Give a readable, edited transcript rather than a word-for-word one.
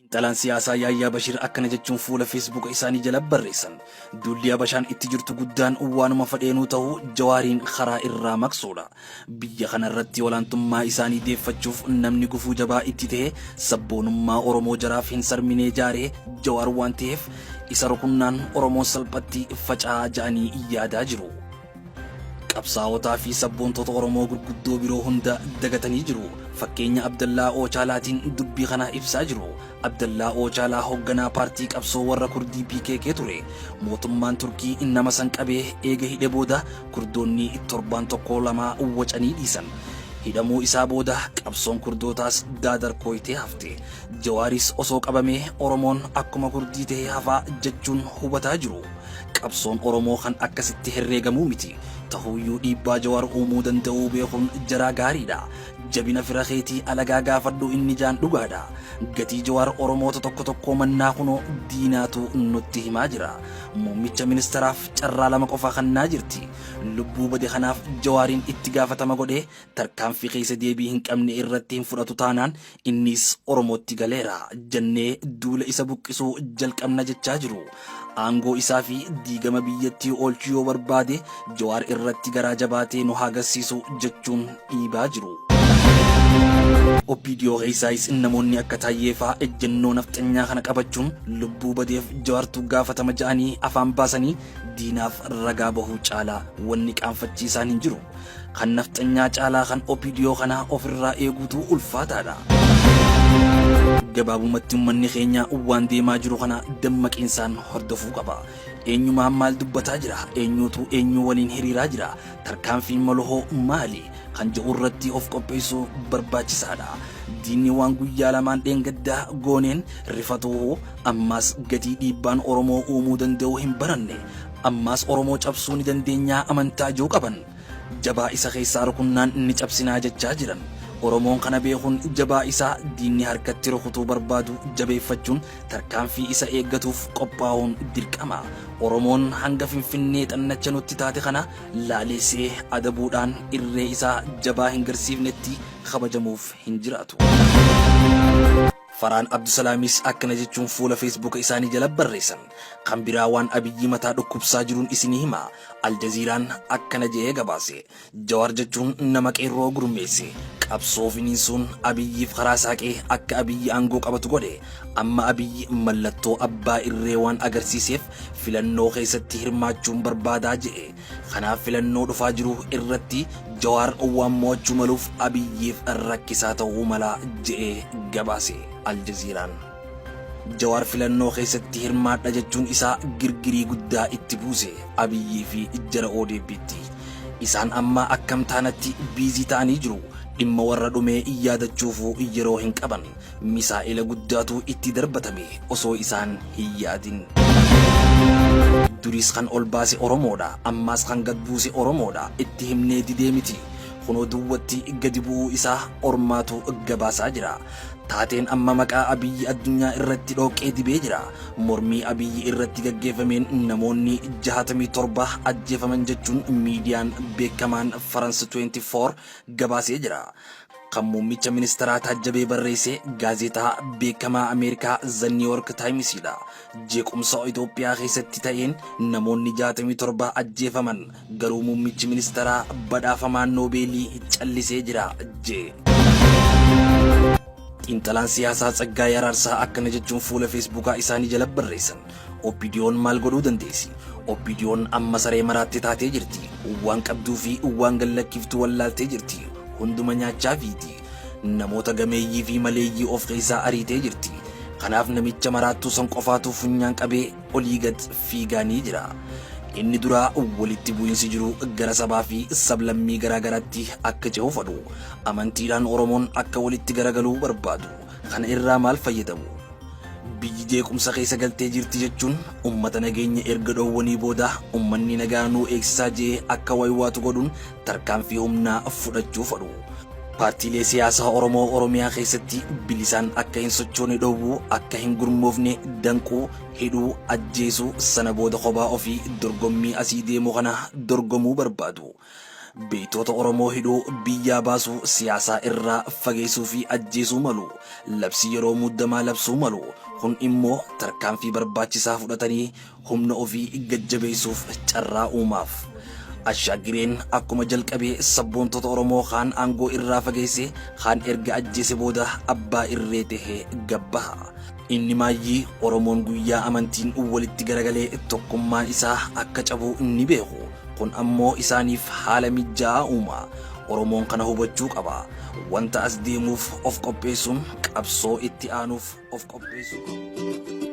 Xiinxalaan siyaasaa Yaayyaa Bashiir akkana jechuun fuula Feesbuuka isaanii jala barreessan. Duulli Habashaan itti jirtu guddaan waanuma fadheenuu ta'u Jawaariin karaa irraa maqsuudha. Biyya kana irratti olaantummaa isaanii deeffachuuf namni gufuu jabaa itti ta'e sabboonummaa Oromoo jaraaf hin sarminee jaaree Jawaar waan ta'eef isa rukunnaan Oromoon salphatti faca'aa ja'anii yaadaa jiru. Qabsaa'otaa fi sabboontota Oromoo gurguddoo biroo hunda dagatanii jiru. Fakkeenya Abdallaa Oochaalaatiin dubbii kana ibsaa jiru. Abdallaa Oochaalaa hogganaa paartii qabsoo warra Kurdii PKK ture. Mootummaan Turkii nama san qabee eega hidhe booda Kurdoonni torbaan tokkoo lamaa wacanii dhiisan. Hidhamuu isaa booda qabsoon Kurdootaas daadarkooytee hafte. Jawaaris osoo qabamee Oromoon akkuma Kurdii tahee hafaa jechuun hubataa jiru. Qabsoon Oromoo kan akkasitti herreegamuu miti. Tahuyyuu dhiibbaa Jawar uumuu danda'uu beekuun jaraa gaariidha. Jabina fira keetii alagaa gaafadhu inni jaan dhugaadha. Gatii Jawaar Oromoota tokko tokkoo mannaa kunoo diinaatu nutti himaa jira. Muummicha ministeraaf carraa lama qofa kannaa jirti. Lubbuu bade kanaaf Jawaariin itti gaafatama godhee tarkaanfii keessa deebii hin qabne irratti hin fudhatu taanaan innis Oromootti galeera jennee duula isa buqqisuu jalqabna jechaa jiru. Aangoo isaa fi diigama biyyattii oolchuu yoo barbaade Jawaar irratti garaa jabaatee nu haa garsiisu jechuun dhiibaa jiru. OPDO keessaayis namoonni akka Taayyee fa'aa ejjennoo nafxanyaa kana qabachuun lubbuu badeef Jawaartu gaafatama ja'anii afaan baasanii diinaaf ragaa bahuu caalaa wanni qaanfachiisaan hin jiru. Kan nafxanyaa caalaa kan OPDO kanaa ofirraa eeguutu ulfaataadha. Gabaabumatti ummanni keenya waan deemaa jiru kana dammaqiinsaan hordofuu qaba. Eenyumaan maal dubbataa jira? Eenyuutu eenyuu waliin hiriiraa jira? Tarkaanfiin malu hoo maali? Kan jedhu irratti of qopheessuu barbaachisaadha. Diinni waan guyyaa lamaan dheengaddaa gooneen rifatuuhu ammaas gatii dhiibbaan Oromoo uumuu danda'u hin baranne. Ammaas Oromoo cabsuu ni dandeenyaa amantaa jiru qaban. Jabaa isa keessaa rukunnaan ni cabsinaa jechaa jiran. Oromoon kana beekuun jabaa isaa diinni harkatti rukutuu barbaadu jabeeffachuun tarkaanfii isa eeggatuuf qophaa'uun dirqama. Oromoon hanga Finfinnee xannacha nutti taate kana laaleessee adabuudhaan irree isaa jabaa hin garsiifnetti kabajamuuf hin jiraatu. Farhaan Abdusalaamis akkana jechuun fuula Feesbuuka isaanii jala barreessan. Kan biraa waan Abiyyi mataa dhukkubsaa jiruun isinii hima. Aljaziiraan akkana je'ee gabaase. Jawaar jechuun nama qeerroo gurmeesse. Qabsoo finiinsuun Abiyyiif karaa saaqee akka Abiyyi aangoo qabatu godhe. Amma Abiyyi mallattoo abbaa irree waan agarsiiseef filannoo keessatti hirmaachuun barbaadaa je'e. Kanaaf filannoo dhufaa jiru irratti Jawaar waan mo'achuu maluuf Abiyyiif rakkisaa ta'uu mala je'ee gabaase Aljaziiraan. Jawaar filannoo keessatti hirmaadha jechuun isaa girgirii guddaa itti buuse Abiyyii fi jara ODP'tti. Isaan amma akkam taanatti biizii ta'anii jiru. Dhimma warra dhumee yaadachuufuu yeroo hin qaban. Misaa'ela guddaatu itti darbatame osoo isaan hin yaadin. Duris kan ol baase Oromoodha, ammaas kan gad buuse Oromoodha. Itti himnee didee miti. Kunoo duwwatti gadi bu'uu isaa ormaatu gabaasaa jira. Taateen amma maqaa Abiyyi addunyaa irratti dhooqee dibee jira. Mormii Abiyyi irratti gaggeeffameen namoonni 67 ajjeefaman jechuun miidiyaan beekamaan France 24 gabaasee jira. Kan muummicha ministeeraa taajjabee barreesse gaazexaa beekamaa Ameerikaa The New York Times dha. Jeequmsa Itoophiyaa keessatti ta'een namoonni 67 ajjeefaman garuu muummichi ministeeraa badhaafamaan Noobeelii callisee jira jee. Xiinxalaan siyaasaa Tsaggaayee Araarsaa akkana jechuun fuula Feesbuukaa isaanii jala barreessan. OPDOn maal godhuu dandeessi? OPDOn amma saree maraatte taatee jirti. Waan qabduu fi waan gallakkiftu wallaaltee jirti. Hunduma nyaachaa fiiti. Namoota gameeyyii fi maleeyyii of keessaa ariitee jirti. Kanaaf namicha maraattuu san qofaatu funyaan qabee olii gad fiigaanii jira. Inni duraa walitti bu'iinsi jiru gara sabaa fi sablammii garaa garaatti akka ce'u fedhu. Amantiidhaan Oromoon akka walitti garagaluu barbaadu. Kana irraa maal fayyadamu? Biyyi jeequmsa keessa galtee jirti jechuun ummata nageenya erga dhoowwanii booda ummanni nagaa nuu eegsisaa je'ee akka waywaatu godhuun tarkaanfii humnaa fudhachuu fedhu. Paartiilee siyaasaa Oromoo Oromiyaa keessatti bilisaan akka hin sochoone dhowwuu, akka hin gurmoofne danquu, hidhuu, ajjeesuu, sana booda kophaa ofii dorgommii asii deemu kana dorgomuu barbaadu. Beeytoota Oromoo hidhuu, biyyaa baasuu, siyaasaa irraa fageessuu fi ajjeesuu malu. Labsii yeroo muddamaa labsuu malu. Kun immoo tarkaanfii barbaachisaa fudhatanii humna ofii gad jabeessuuf carraa uumaaf. Ashaagireen akkuma jalqabee sabboontota Oromoo kaan aangoo irraa fageesse, kaan erga ajjeese booda abbaa irree tahee gad baha. Inni maayyii Oromoon guyyaa amantiin walitti garagalee tokkummaan isaa akka cabu ni beeku. Kun ammoo isaaniif haala mijjaa'aa uuma. Oromoon kana hubachuu qaba. Wanta as deemuuf of qopheessuun qabsoo itti aanuuf of qopheessuu qaba.